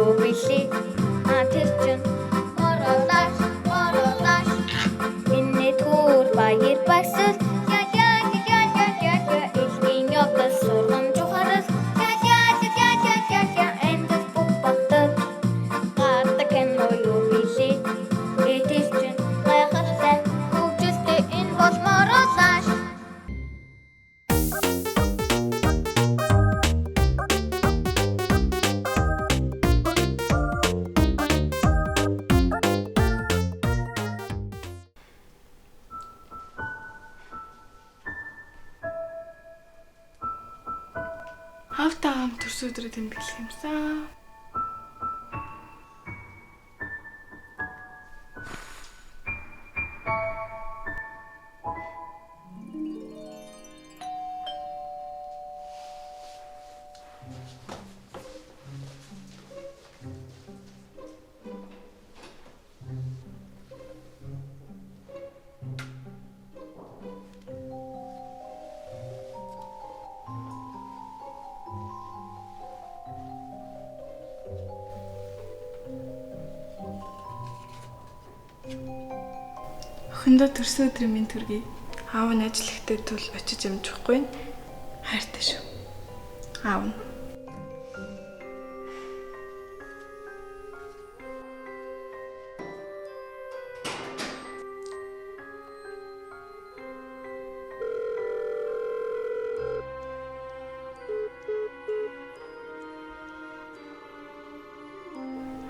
юу билээ? А тэр чин Моролаш, моролаш. Энэ түр баяр багсал я я я я я я элгийн явдал сургамж ухаарал я я я я я я энд бүх батал гардаг кино юу билээ? Этэл чин гайхалтай хөгжилтэй энэ бол моролаш. Аавтаа хамт төрсөн өдрөө тэмдэглэх юмсан. Охиндоо төрсөн өдрийн минь төргий. Аав нь ажил ихтэй тул очиж амжихгүй нь хайртай шүү. Аав нь.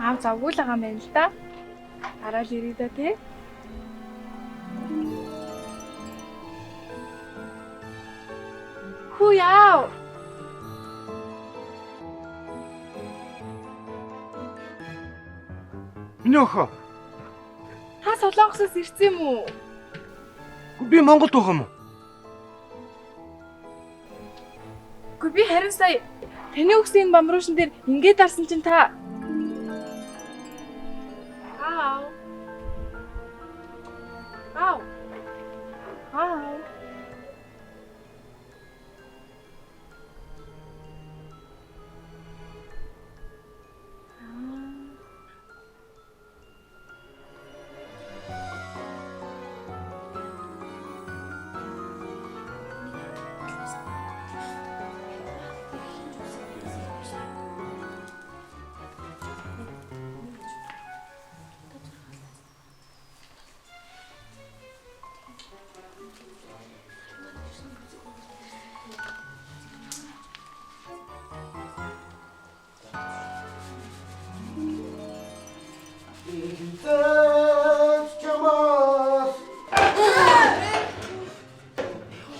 Аав завгүй л байгаа юм байна л да. Дараа л ирээ да тий. Хүү яав. Миний охин, Та Солонгосоос ирсэн юм уу? би Монголд байгаа юм уу? Үгүй би харин сая таны өгсөн энэ бамруушин дээр ингээд дарсан чинь та Аав. Аав. Аав.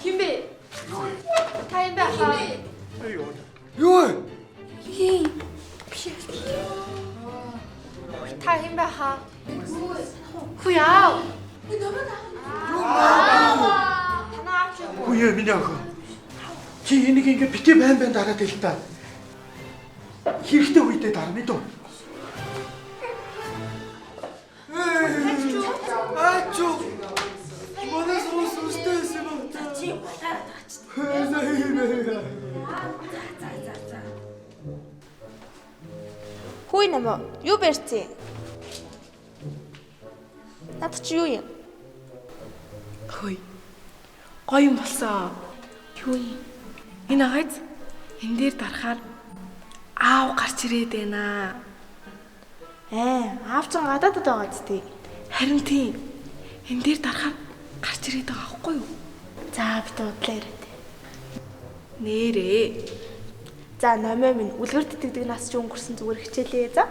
Хин бэ? Та юм бэ хаа? Юу вэ? Та хин бэ хаа? Хүү яав. Үгүй ээ миний охин. Чи энийг ингэ бити байн байн дараад ил та. Хэрэгтэй үедээ дараа мэдв. Ачу. Манай сус үстэй юм уу? Чи улаараад байгаа ч. Хүй намаа, юу барьцээ? Над чи юу юм? Хөөе. Гоё юм болсон. Юу юм? Энэ агайз энэ дээр дарахаар аав гарч ирээд байна. Аа, аав чинь гадаадд байгаа ч тий. Харин тийм. Энэ дээр дарахаар гарч ирээд байгаа байхгүй юу? За, бид удлаа яриад. Нэрээ. За, номоо минь үлгэр тэтгдэг нас чи өнгөрсөн зүгээр хичээлээ за.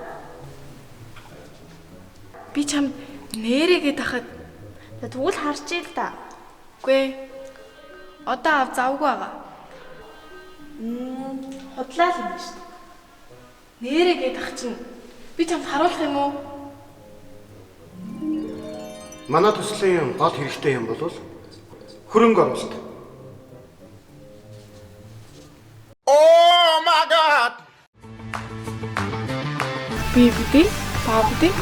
Би чамд нэрээ гээд хахад За, тэгвэл харж ил та. үгүй ээ. Одоо аав завгүй байгаа. Худлаа л юм шүү дээ. Нэрээ гээд ах чинь би чамд харуулах юм уу? Манай төслийн гол хэрэгтэй юм бол хөрөнгө оруулалт. Oh my god. Би бүдээ, ба бүдээ.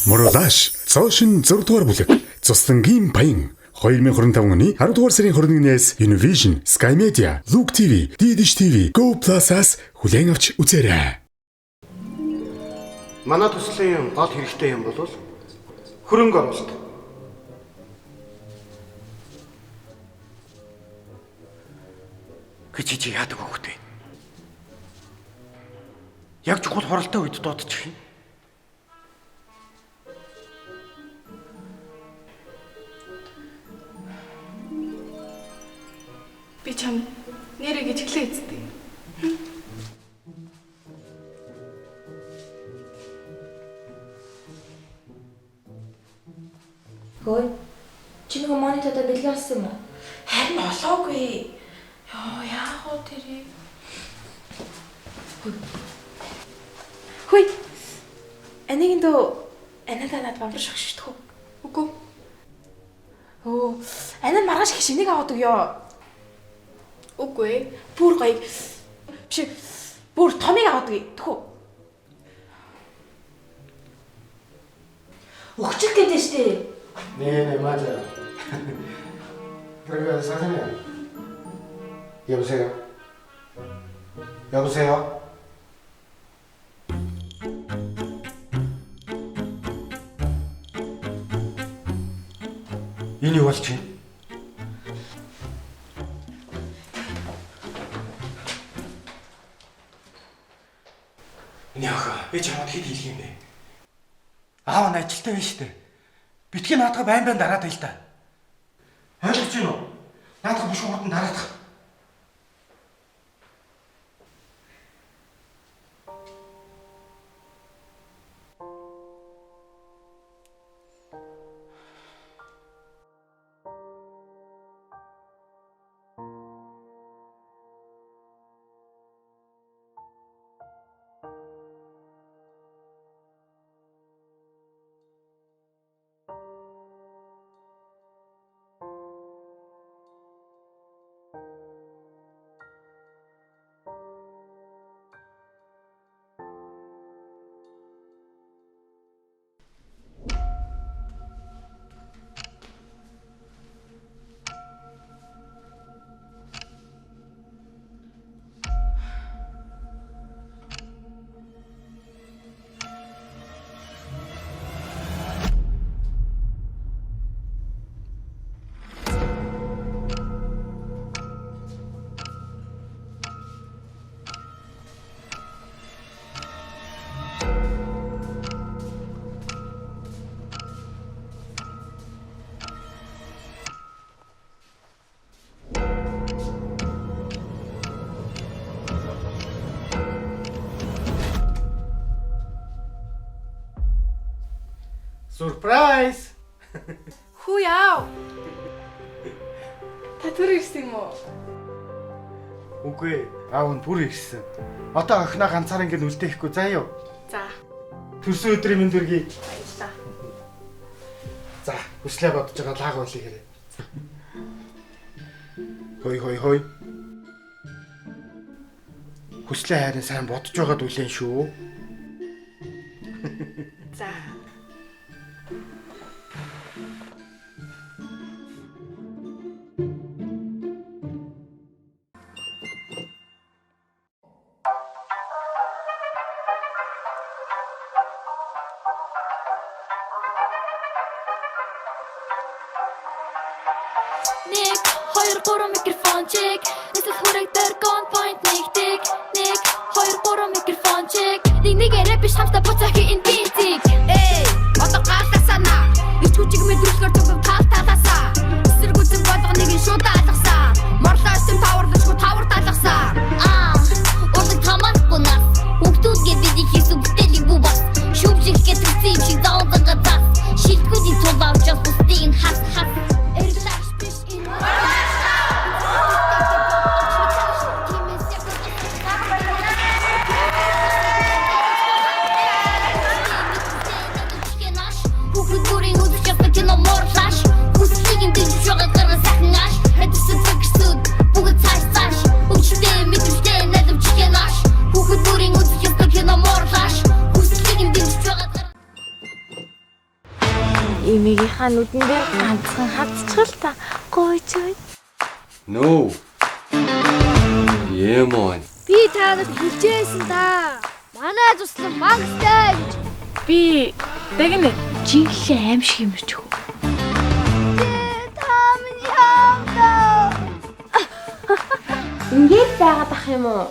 Моролаш цоошин 6 дугаар бүлэг Цуслангийн баян 2025 оны 10 дугаар сарын 21-ээс Univision, Sky Media, Look TV, DDH TV, Go Plus-аас хүлээн авч үзээрэй. Манай төслийн гол хэрэгтэй юм бол хөрөнгө оруулалт. Гэж чи яадаг хөхтэй. Яг чухал хуралтай үед дуудчих юм. Би чам нэрээ гэж хэлээ эцдэг. Хөөе. Чи нөгөө монитордоо бэлэг олсон юм уу? Харин олоогүй. Йоо, яах вэ тэрийг? Хөөе. Анигийн дөө анаа надад бамбар шогшдох уу? Үгүй. Өө, анаа маргааш их шинийг аваад өгөө. Үгүй. Бүр гоё. Биш. Бүр томыг аваад өгье. Тэхүү. Өгчих гэдэг штэ. 네, 네, 맞아요. 그리고 사장님. 여보세요? 여보세요? Энэ юу болж байна? Миний охин, би чамд хэд хэлэх юм бэ? Аав нь ажилтай байна шүү дээ. Битгий наадах байн байн дараад байл та. Ойлгож байна уу? Наадах биш хурдан дараадах. Surprise! Хүү яав. Та түр ирсэн юм уу? Үгүй, аав нь бүр ирсэн. Одоо охиноо ганцаар ингэ нүлдээхгүй заа юу? За. Төрсөн өдрийн мэнд хүргэе. Баярлалаа. За, хүслээ бодож байгаа лаг байлыг хэрэг. Хой хой хой. Хүслээ хайрын сайн бодож байгаад үлэн шүү. За. Нэг, хоёр, гурван микрофон чек. Нэсэл хүрэг дээр gun point нэг тэг. Нэг, хоёр, гурван микрофон чек. Нэг нэгээрээ биш хамтдаа буцаах энэ битийг. Эй, одоо гааласана. Ич хүчиг мэдрүүлэхээр төгөв тал талаасаа. Эсэргүүцэн болгоныг нь шууд алгасан. Морлоос юм таварлашгүй тавар талгасан. Аа, урлаг хамаарахгүй нас. Хүүхдүүдгээ бидний хийсэн бүтээлийг бүү бас. Шүүмжлэхгээ төрсөн юм шиг зоон занга зас. Шилтгүүдийн тул авч бас бусдыг нь хас хас. Эргэлж биш энэ. Хүүхэд бүрийн үзэж явсан кино морлаш. Хүслийг нь дэмжиж байгаа гарган сайхан аш. Хэдсэн фокусуд бүгд цааш цааш. Өвчтэй мэдрэмжтэй найдамжиг нааш. Хүүхэд бүрийн үзэж явсан кино морлаш. Хүслийг нь дэмжиж байгаа гарган Эмээгийнхаа нүдэн дээр ганцхан хатчихл та. Гойч ой. No. Yeah, man. Би та нарт хэлжсэн та. Манай туслан магстай гэж. Би дагнэ. Жинхэнэ аим шиг юм ч хөө. Ингээд байгаад ах юм уу?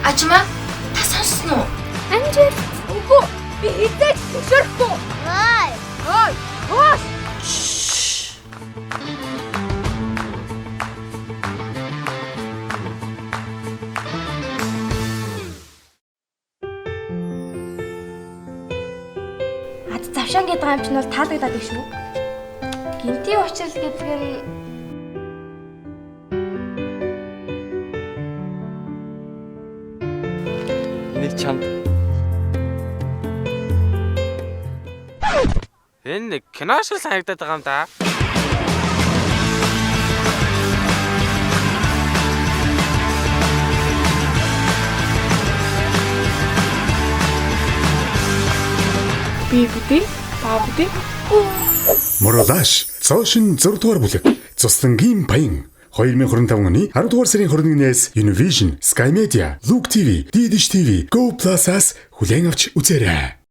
Ажмаа та сонссон уу? Амжилт. Үгүй би хизээч зөвшөөрөхгүй. Ой. Ой, хөөс. Ад завшаан гэдэг юм чинь бол таалагдаад их шүү. Гинти учрал гэдэг нь Энийг чамд. Энэ нэг кино шиг санагдаад байгаа юм да. Би бүдий, ба бүдий. Моролаш цоошин 6 дугаар бүлэг Цуслангийн баян 2025 оны 10 дугаар сарын 21-ээс Univision, Sky Media, Look TV, DDH TV, Go Plus-аас хүлээн авч үзээрэй.